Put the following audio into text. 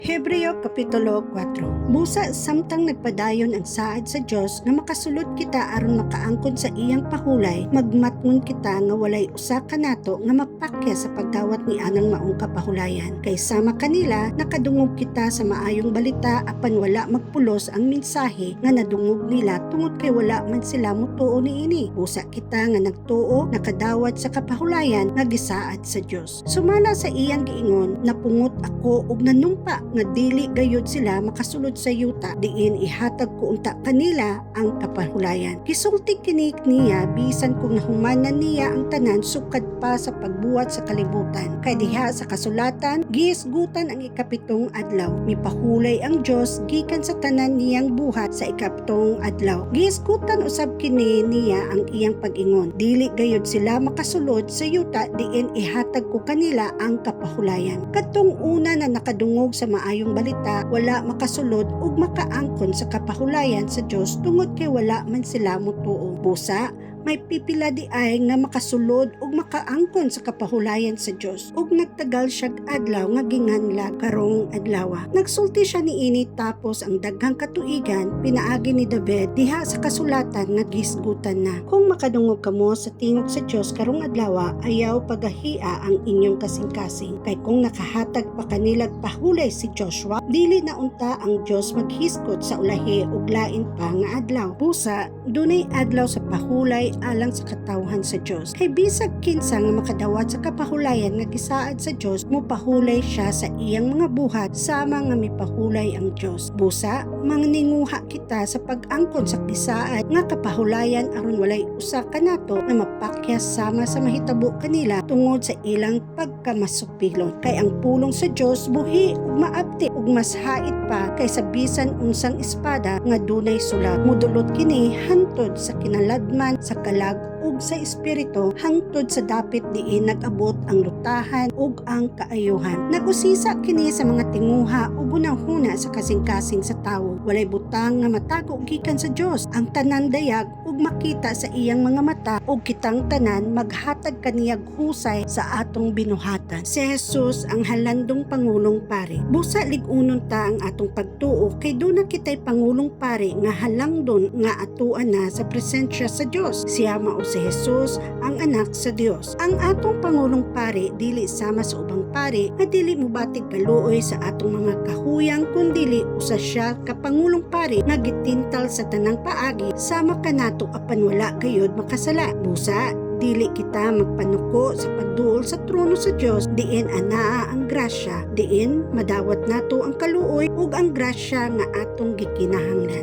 Hebreo Kapitulo 4. Busa samtang nagpadayon ang saad sa Dios nga makasulod kita aron makaangkon sa iyang pahulay, magmatngon kita nga walay usa kanato nga mapakya sa pagdawat ni anang maong kapahulayan. Kay sama kanila, nakadungog kita sa maayong balita apan wala magpulos ang mensahe nga nadungog nila tungod kay wala man sila mutuo niini. Busa kita nga nagtuo nakadawat sa kapahulayan nga gisaad sa Dios. Sumala sa iyang giingon, "Napungot ako ug nanumpa nga dili gayud sila makasulod sa yuta diin ihatag ko unta kanila ang kapahulayan." Gisulti kini niya bisan kung nahumanan niya ang tanan sukad pa sa pagbuhat sa kalibutan. Kay diha sa kasulatan, gihisgutan ang ikapitong adlaw. Mipahulay ang Dios gikan sa tanan niyang buhat sa ikapitong adlaw. Gihisgutan usab kini niya ang iyang pag-ingon, "Dili gayud sila makasulod sa yuta diin ihatag ko kanila ang kapahulayan." Kadtong una na nakadungog sa maayong balita, wala makasulod ug makaangkon sa kapahulayan sa Dios tungod kay wala man sila mutuo. Busa, may pipila di ay nga makasulod ug makaangkon sa kapahulayan sa Dios ug nagtagal siyag adlaw nga ginganlag, "Karong adlawa." Nagsulti siya niini tapos ang daghang katuigan pinaagi ni David diha sa kasulatan nga gihisgutan na. "Kung makadungog kamo sa tingog sa Dios karong adlaw, ayaw pagahia ang inyong kasing-kasing." Kay kung nakahatag pa kanilag pahulay si Joshua, dili na unta ang Dios maghisgot sa ulahi ug lain pa nga adlaw. Busa, dunay adlaw sa pahulay alang sa katawhan sa Dios. Kay bisag kinsa nga makadawat sa kapahulayan nga gisaad sa Dios, mopahulay siya sa iyang mga buhat sama nga mipahulay ang Dios. Busa, mangninguha kita sa pag-angkon sa gisaad nga kapahulayan aron walay usa kanato nga mapakyas sama sa mahitabo kanila tungod sa ilang pagkamasupilon. Kay ang pulong sa Dios buhi ug maabti ug mas hait pa kaysa bisan unsang espada nga dunay sulab. Mudulot kini hantod sa kinaladman sa kalag ug sa espiritu, hangtod sa dapit diin nag-abot ang lutahan ug ang kaayuhan. Nagusisa kini sa mga tinguha ug hunahuna sa kasing-kasing sa tawo. Walay butang nga matago gikan sa Dios. Ang tanan dayag ug makita sa iyang mga mata ug kitang tanan maghatag kaniyag husay sa atong binuhatan. Si Jesus ang halandong pangulong pari. Busa lig-unon ta ang atong pagtuo kay duna kitay pangulong pari nga halangdon nga atoa na sa presensya sa Dios. Siya mao si Jesus, ang anak sa Dios. Ang atong pangulong pari dili sama sa ubang pari nga dili mobatig kaluoy sa atong mga kahuyang, kundili usa siya ka pangulong pari nga gitintal sa tanang paagi sama kanato apan wala gayud makasala. Busa, dili kita magpanuko sa pagduol sa trono sa Dios diin anaa ang grasya, diin madawat nato ang kaluoy ug ang grasya nga atong gikinahanglan.